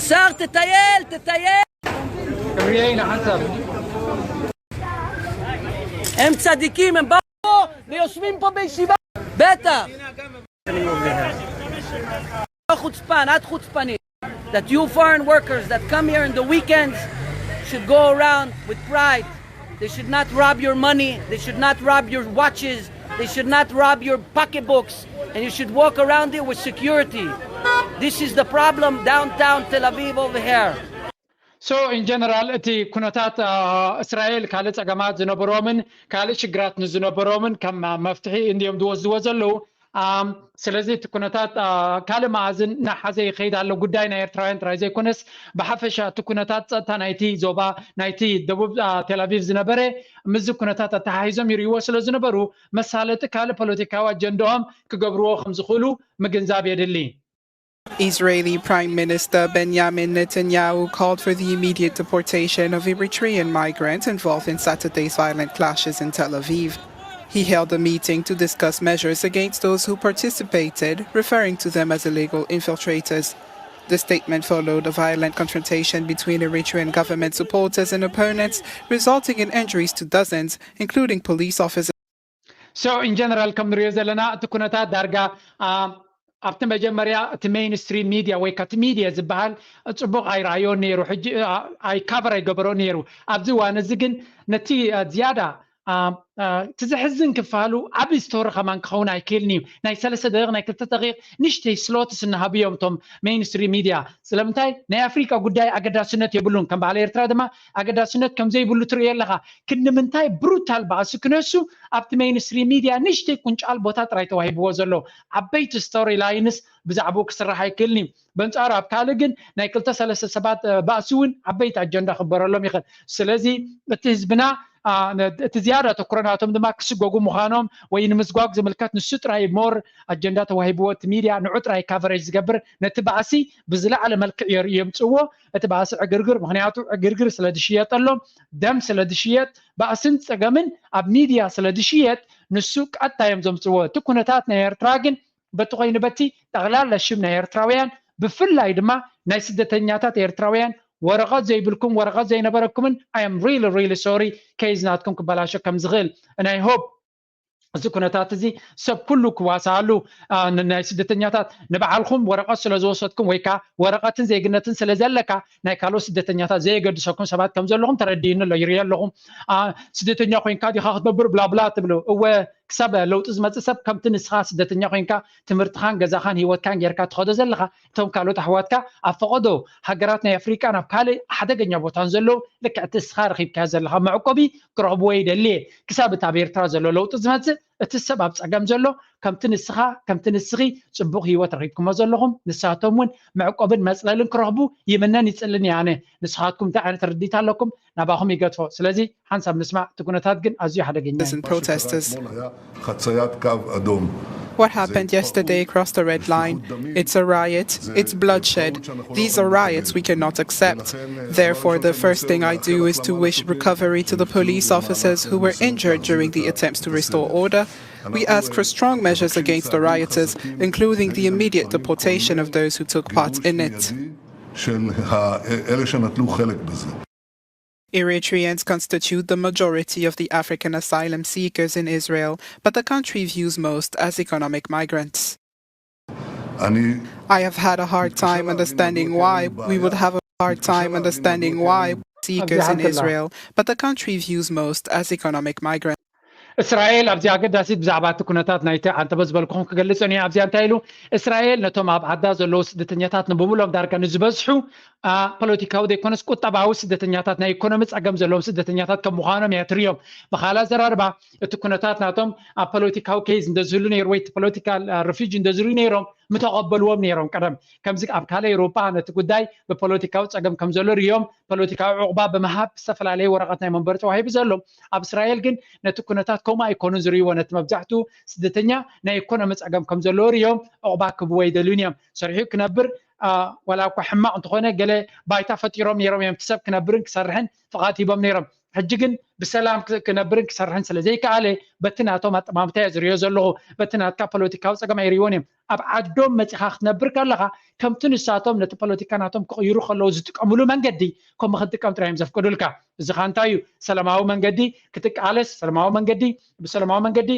שר, תטייל, תטייל. הם צדיקים, הם באו פה ויושבים פה בישיבה. בטח. חוצפן, את חוצפנית. That you foreign workers that come here in the weekends should go around with pride. They should not rob your money. They should not rob your watches. They should not rob your pocketbooks. And you should walk around here with security. This is the problem downtown Tel Aviv over here. So in general እቲ ኩነታት እስራኤል ካልእ ጸገማት ዝነበሮምን ካልእ ሽግራት ንዝነበሮምን ከም መፍትሒ እንዲዮም ዝወስድዎ ዘለዉ። ስለዚ እቲ ኩነታት ካልእ መኣዝን እናሓዘ ይኸይድ ኣሎ። ጉዳይ ናይ ኤርትራውያን ጥራይ ዘይኮነስ ብሓፈሻ እቲ ኩነታት ጸጥታ ናይቲ ዞባ ናይቲ ደቡብ ቴልኣቪቭ ዝነበረ ምስዚ ኩነታት ኣተሓሒዞም ይርእይዎ ስለ ዝነበሩ መሳለጢ ካልእ ፖለቲካዊ ኣጀንድኦም ክገብርዎ ከም ዝኽእሉ ምግንዛብ የድሊ። Israeli Prime Minister Benjamin Netanyahu called for the immediate deportation of Eritrean migrants involved in Saturday's violent clashes in Tel Aviv. He held a meeting to discuss measures against those who participated, referring to them as illegal infiltrators. The statement followed a violent confrontation between Eritrean government supporters and opponents, resulting in injuries to dozens, including police officers. So in general ከም ንሪኦ ዘለና እቲ ኩነታት ዳርጋ ኣብቲ መጀመርያ እቲ ሜይንስትሪም ሚድያ ወይ ከቲ ሚድያ ዝበሃል ፅቡቕ ኣይረኣዮን ነይሩ። ሕጂ ኣይካቨር ኣይገበሮን ነይሩ። ኣብዚ እዋን እዚ ግን ነቲ ዝያዳ እቲ ዘሕዝን ክፋሉ ዓብ ስቶሪ ከማን ክኸውን ኣይክእልን እዩ። ናይ ሰለስተ ደቂቕ ናይ ክልተ ደቂቕ ንሽተይ ስሎትስ እናሃብዮም እቶም ሜይንስትሪም ሚድያ። ስለምንታይ ናይ ኣፍሪቃ ጉዳይ ኣገዳስነት የብሉን። ከም በዓል ኤርትራ ድማ ኣገዳስነት ከም ዘይብሉ ትርእዮ ኣለኻ። ክንዲ ምንታይ ብሩታል ባእሲ ክነሱ ኣብቲ ሜይንስትሪም ሚድያ ንሽተይ ቁንጫል ቦታ ጥራይ ተዋሂብዎ ዘሎ። ዓበይቲ ስቶሪ ላይንስ ብዛዕባኡ ክስራሕ ኣይክእልን እዩ። በንጻሩ ኣብ ካልእ ግን ናይ ክልተ ሰለስተ ሰባት ባእሲ እውን ዓበይቲ ኣጀንዳ ክበረሎም ይኽእል። ስለዚ እቲ ህዝብና እቲ ዝያዳ ተኩሮ ናቶም ድማ ክስጎጉ ምዃኖም ወይ ንምስጓግ ዝምልከት ንሱ ጥራይ ሞር ኣጀንዳ ተዋሂብዎ እቲ ሚድያ ንዑ ጥራይ ካቨሬጅ ዝገብር ነቲ ባእሲ ብዝለዓለ መልክዕ የምፅዎ። እቲ ባእሲ ዕግርግር ምክንያቱ ዕግርግር ስለ ዝሽየጠሎም ደም ስለ ዝሽየጥ ባእስን ፀገምን ኣብ ሚድያ ስለ ዝሽየጥ ንሱ ቀጥታ እዮም ዘምፅዎ። እቲ ኩነታት ናይ ኤርትራ ግን በቲ ኮይኑ በቲ ጠቕላላ ሽም ናይ ኤርትራውያን ብፍላይ ድማ ናይ ስደተኛታት ኤርትራውያን ወረቐት ዘይብልኩም ወረቐት ዘይነበረኩምን I am really really sorry case ናትኩም ክበላሾ ከም ዝኽእል and I hope እዚ ኩነታት እዚ ሰብ ኩሉ ክዋሳኣሉ፣ አ፣ ን-፣ ናይ ስደተኛታት ንባዕልኩም ወረቐት ስለ ዝወሰድኩም ወይ ከዓ ወረቐትን ዜግነትን ስለ ዘለካ ናይ ካልኦት ስደተኛታት ዘየገድሰኩም ሰባት ከም ዘለኹም ተረዲእኒ ኣሎ፣ ይርኢ ኣለኹም። አ፣ ስደተኛ ኮይንካ ዲኻ ክትነብር ብላብላ ትብሉ። እወ፣ ክሳብ ለውጢ ዝመጽእ ሰብ ከምቲ ንስኻ ስደተኛ ኮይንካ ትምህርትኻን ገዛኻን ህይወትካን ጌርካ ትኸዶ ዘለኻ፣ እቶም ካልኦት ኣሕዋትካ ኣብ ፈቐዶ ሃገራት ናይ ኣፍሪቃ ናብ ካልእ ሓደገኛ ቦታን ዘለዉ ልክዕ እቲ እስኻ ረኺብካዮ ዘለኻ መዕቆቢ ክረኽብዎ ይደሊ እየ። ክሳብ እቲ ኣብ ኤርትራ ዘሎ ለውጢ ዝመጽእ እቲ ሰብ ኣብ ጸገም ዘሎ ከምቲ ንስኻ ከምቲ ንስኺ ጽቡቕ ህይወት ረኺብኩሞ ዘለኹም ንሳቶም እውን መዕቆብን መጽለልን ክረኽቡ ይምነን ይጽልን እየ ኣነ። ንስኻትኩም እንታይ ዓይነት ርድኢት ኣለኩም? ናባኹም ይገድፎ። ስለዚ ሓንሳብ ንስማዕ። እቲ ኩነታት ግን ኣዝዩ ሓደገኛ እዩ። and protesters. אתמול היה חציית קו אדום. What happened yesterday crossed a red line. It's a riot. It's bloodshed. These are riots we cannot accept. Therefore, the first thing I do is to wish recovery to the police officers who were injured during the attempts to restore order. We ask for strong measures against the rioters, including the immediate deportation of those who took part in it. של ה- אלה שנטלו חלק בזה. Eritreans constitute the majority of the African asylum seekers in Israel, but the country views most as economic migrants. אני I have had a hard time understanding why we would have a hard time understanding why seekers in Israel, but the country views most as economic migrants. እስራኤል ኣብዚ ኣገዳሲት ብዛዕባ እቲ ኩነታት ናይቲ ዓንተበ ዝበልኩኹም ክገልጽ እየ። ኣብዚኣ እንታይ ኢሉ? እስራኤል ነቶም ኣብ ዓዳ ዘለዉ ስደተኛታት ንብምሎም ዳርጋ ንዝበዝሑ ፖለቲካዊ ዘይኮነስ ቁጠባዊ ስደተኛታት ናይ ኢኮኖሚ ጸገም ዘለዎም ስደተኛታት ከም ምዃኖም እያ ትርዮም። ብኻልእ ኣዘራርባ እቲ ኩነታት ናቶም ኣብ ፖለቲካዊ ኬዝ እንደዝህሉ ነይሩ ወይ ፖለቲካል ሪፊጂ እንደዝርዩ ነይሮም ምተቐበልዎም ነይሮም። ቀደም ከምዚ ኣብ ካልእ ኤውሮጳ ነቲ ጉዳይ ብፖለቲካዊ ጸገም ከም ዘሎ ርዮም ፖለቲካዊ ዕቑባ ብምሃብ ዝተፈላለየ ወረቐት ናይ መንበሪ ተዋሂቡ ዘሎ። ኣብ እስራኤል ግን ነቲ ኩነታት ከምኡ ኣይኮኑን ዝርእይዎ። ነቲ መብዛሕትኡ ስደተኛ ናይ ኢኮኖሚ ጸገም ከም ዘለዎ ርዮም ዕቑባ ክብዎ ኣይደልዩን እዮም። ሰሪሑ ክነብር ዋላ እኳ ሕማቕ እንተኾነ ገለ ባይታ ፈጢሮም ነይሮም እዮም እቲ ሰብ ክነብርን ክሰርሕን ፍቓድ ሂቦም ነይሮም። ሕጂ ግን ብሰላም ክነብርን ክሰርሕን ስለ ዘይከኣለ በቲ ናቶም ኣጠማምታ እየ ዝርእዮ ዘለኹ። በቲ ናትካ ፖለቲካዊ ጸገም ኣይርእይዎን እዮም። ኣብ ዓዶም መጺኻ ክትነብር ከለኻ ከምቲ ንሳቶም ነቲ ፖለቲካ ናቶም ክቕይሩ ከለዉ ዝጥቀምሉ መንገዲ ከምኡ ክትጥቀም ጥራይ እዮም ዘፍቅዱልካ። እዚ ኻ እንታይ እዩ? ሰላማዊ መንገዲ ክትቃለስ፣ ሰላማዊ መንገዲ ብሰላማዊ መንገዲ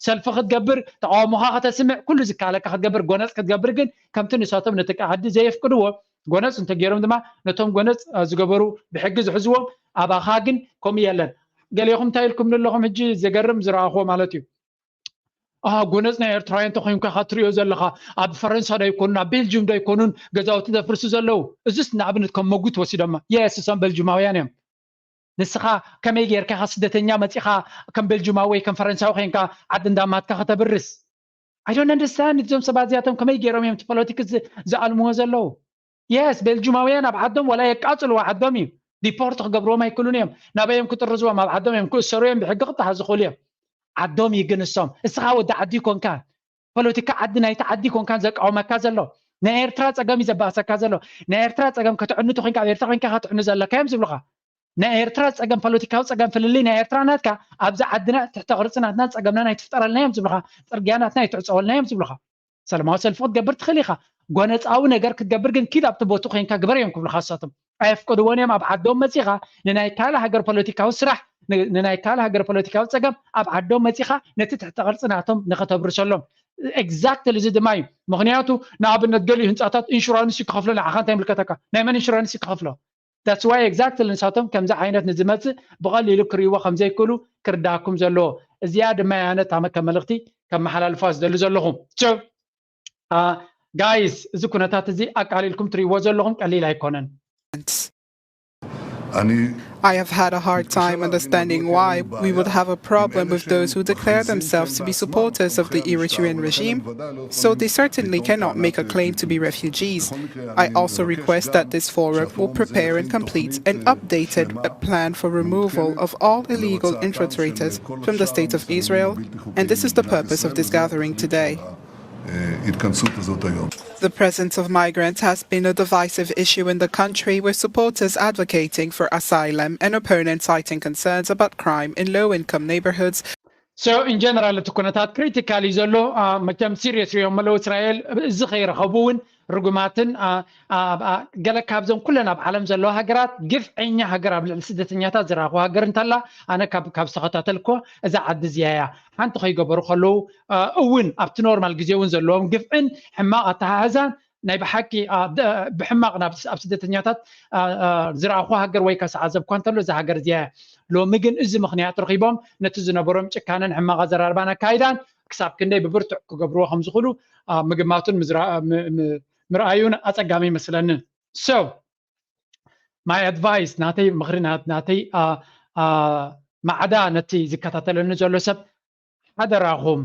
ሰልፊ ክትገብር፣ ተቃውሞኻ ከተስምዕ፣ ኩሉ ዝከኣለካ ክትገብር፣ ጎነፅ ክትገብር ግን ከምቲ ንሳቶም ነቲ ዓዲ ዘየፍቅድዎ ጎነፅ እንተገይሮም ድማ ነቶም ጎነፅ ዝገበሩ ብሕጊ ዝሕዝዎም። ኣባኻ ግን ከምኡ የለን። ገሌኹም እንታይ ኢልኩም ኣለኹም? ሕጂ ዘገርም ዝረኣኽዎ ማለት እዩ። ጎነፅ ናይ ኤርትራውያን እንተኮይንካ ኢኻ ትሪኦ ዘለኻ። ኣብ ፈረንሳ ዶ ኣይኮኑን ኣብ ቤልጅም ዶ ኣይኮኑን ገዛውቲ ዘፍርሱ ዘለዉ? እዚስ ንኣብነት ከም መጉት ወሲዶማ። የስ እሶም ቤልጅማውያን እዮም። ንስኻ ከመይ ጌርካ ኢኻ ስደተኛ መጺኻ ከም ቤልጅማዊ ወይ ከም ፈረንሳዊ ኮይንካ ዓዲ እንዳማትካ ከተብርስ? I don't understand እዞም ሰባት እዚኣቶም ከመይ ገይሮም እዮም እቲ ፖለቲክስ ዝኣልምዎ ዘለዉ? የስ ቤልጅማውያን ኣብ ዓዶም ዋላ የቃጽልዎ ዓዶም እዩ። ዲፖርት ክገብርዎም ኣይክእሉን እዮም። ናበይ እዮም ክጥርዝዎም? ኣብ ዓዶም እዮም ክእሰሩ እዮም ብሕጊ ክጠሓዙ ይኽእሉ እዮም። ዓዶም እዩ ግን እሶም እስኻ ወዲ ዓዲ ይኮንካን ፖለቲካ ዓዲ ናይቲ ዓዲ ይኮንካን ዘቃወመካ ዘሎ። ናይ ኤርትራ ጸገም እዩ ዘባእሰካ ዘሎ። ናይ ኤርትራ ጸገም ከተዕኑ ተኮንካ ኣብ ኤርትራ ኮንካ ከተዕኑ ዘለካ እዮም ዝብሉኻ። ናይ ኤርትራ ጸገም ፖለቲካዊ ጸገም ፍልልይ ናይ ኤርትራ ናትካ ኣብዛ ዓድና ትሕተ ቅርጺ ናትና ጸገምና ናይ ትፍጠረልና እዮም ዝብሉኻ። ጽርግያ ናትና ኣይትዕጸወልና እዮም ዝብሉኻ። ሰላማዊ ሰልፊ ክትገብር ትኽእል ኢኻ። ጎነጻዊ ነገር ክትገብር ግን ኪድ ኣብቲ ቦቱ ኮንካ ግበር እዮም ክብሉኻ። ንሳቶም ኣየፍቅድዎን እዮም። ኣብ ዓዶም መጺኻ ንናይ ካልእ ሃገር ፖለቲካዊ ስራሕ ንናይ ካልእ ሃገር ፖለቲካዊ ጸገም ኣብ ዓዶም መጺኻ ነቲ ትሕተ ቅርጺ ናቶም ንኸተብርሰሎም። ኤግዛክትሊ እዚ ድማ እዩ። ምኽንያቱ ንኣብነት ገሊኡ ህንጻታት ኢንሹራንስ እዩ ክኸፍሎ ንዓኻ እንታይ ይምልከተካ? ናይ መን ኢንሹራንስ እዩ ክኸፍሎ? That's why exactly ንሳቶም ከምዚ ዓይነት ንዝመጽእ ብቐሊሉ ክርእይዎ ከም ዘይክእሉ ክርዳእኩም ዘለዎ። እዚኣ ድማ እያ ኣነ እታ ከም መልእኽቲ ከመሓላልፋ ዝደሊ ዘለኹ። So guys እዚ ኩነታት እዚ ኣቃሊልኩም ትርእይዎ ዘለኹም ቀሊል ኣይኮነን። I have had a hard time understanding why we would have a problem with those who declare themselves to be supporters of the Eritrean regime, so they certainly cannot make a claim to be refugees. I also request that this forum will prepare and complete an updated plan for removal of all illegal infiltrators from the State of Israel, and this is the purpose of this gathering today. ההתכנסות הזאת היום. The presence of migrants has been a divisive issue in the country, with supporters advocating for asylum and opponents citing concerns about crime in low-income neighborhoods. So in general እቲ ኩነታት ክሪቲካል እዩ ዘሎ። መቸም ሲሪየስ ሪኦም መለው እስራኤል እዚ ከይረኸቡ እውን ርጉማትን ገለ ካብዞም ኩለን ኣብ ዓለም ዘለዋ ሃገራት ግፍዐኛ ሃገር ኣብ ልዕሊ ስደተኛታት ዝረኣኹ ሃገር እንተላ ኣነ ካብ ዝተኸታተልኮ እዛ ዓዲ እዚያ እያ። ሓንቲ ከይገበሩ ከለዉ እውን ኣብቲ ኖርማል ግዜ እውን ዘለዎም ግፍዕን ሕማቕ ኣተሓሕዛን ናይ ብሓቂ ብሕማቕ ኣብ ስደተኛታት ዝረኣኹ ሃገር ወይ ከሰዓዘብኳ እንተሎ እዛ ሃገር እዚያ እያ። ሎሚ ግን እዚ ምኽንያት ረኺቦም ነቲ ዝነበሮም ጭካነን ሕማቕ ኣዘራርባን ኣካይዳን ክሳብ ክንደይ ብብርቱዕ ክገብርዎ ከም ዝኽእሉ ምግማቱን ምርኣዩን ኣጸጋሚ ይመስለኒ። So my advice፣ ናተይ ምኽሪ፣ ናተይ ማዕዳ ነቲ ዝከታተለኒ ዘሎ ሰብ ሓደራኹም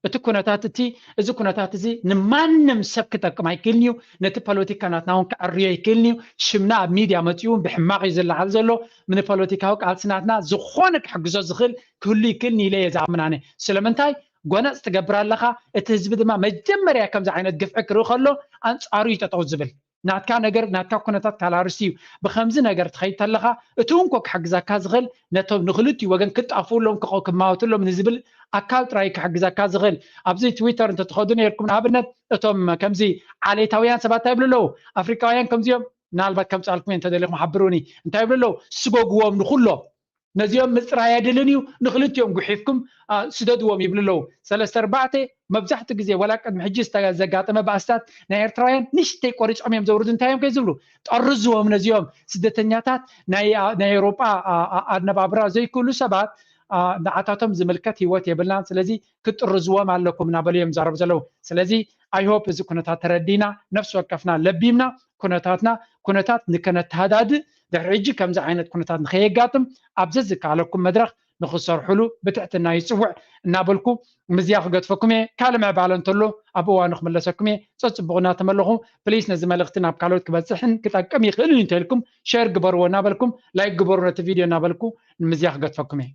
እቲ ኩነታት እቲ እዚ ኩነታት እዚ ንማንም ሰብ ክጠቅም ኣይክእልን እዩ። ነቲ ፖለቲካ ናትና እውን ክዕርዮ ኣይክእልን እዩ። ሽምና ኣብ ሚድያ መፂኡ እውን ብሕማቕ እዩ ዝለዓል ዘሎ። ንፖለቲካዊ ቃልሲ ናትና ዝኾነ ክሕግዞ ዝኽእል ክህሉ ይክእልን ኢለ እየ ዝኣምን ኣነ። ስለምንታይ ጎነፅ ትገብር ኣለኻ? እቲ ህዝቢ ድማ መጀመርያ ከምዚ ዓይነት ግፍዒ ክርኢ ከሎ ኣንፃሩ እዩ ጠጠው ዝብል። ናትካ ነገር ናትካ ኩነታት ካላርስ እዩ። ብከምዚ ነገር ትኸይድ ተለኻ እቲ እንኮ ክሕግዘካ ዝኽእል ነቶም ንክልቲኡ ወገን ክጣፍኡሎም ክማወትሎም ንዝብል ኣካል ጥራይ ክሕግዘካ ዝኽእል። ኣብዚ ትዊተር እንተትኸዱ ነርኩም ንኣብነት እቶም ከምዚ ዓሌታውያን ሰባት እንታይ ይብሉ ኣለዉ? ኣፍሪቃውያን ከምዚኦም ምናልባት ከምፅኣልኩም እየ እንተደሊኹም ሓብሩኒ እንታይ ይብሉ ኣለዉ? ስጎግዎም ንኩሎም ነዚኦም ምፅራይ ኣየድልን እዩ። ንክልቲኦም ጉሒፍኩም ስደድዎም ይብሉ ኣለዉ። ሰለስተ ኣርባዕተ መብዛሕትኡ ግዜ ወላ ቅድሚ ሕጂ ዘጋጠመ ባእስታት ናይ ኤርትራውያን ንሽተይ ቆሪፆም እዮም ዘውርዱ። እንታይ እዮም ከይዝብሉ ጠርዝዎም ነዚኦም ስደተኛታት ናይ ኤውሮጳ ኣነባብራ ዘይክእሉ ሰባት ንዓታቶም ዝምልከት ህይወት የብልናን። ስለዚ ክጥርዝዎም ኣለኩም እናበሉ እዮም ዛረቡ ዘለዉ። ስለዚ I hope እዚ ኩነታት ተረዲና ነፍሲ ወከፍና ለቢምና ኩነታትና ኩነታት ንከነተሃዳድእ ድሕሪ ሕጂ ከምዚ ዓይነት ኩነታት ንከየጋጥም ኣብ ዘዝከኣለኩም መድረኽ ንክሰርሕሉ ብትሕትና ይፅውዕ እናበልኩ ምዝያ ክገድፈኩም እየ። ካልእ ምዕባለ እንተሎ ኣብ እዋኑ ክምለሰኩም እየ። ፀፅቡቕ እናተመለኹ ፕሊስ ነዚ መልእኽቲ ናብ ካልኦት ክበፅሕን ክጠቅም ይኽእልን እንተልኩም ሸር ግበርዎ እናበልኩም ላይክ ግበሩ ነቲ ቪድዮ እናበልኩ ንምዝያ ክገድፈኩም እየ።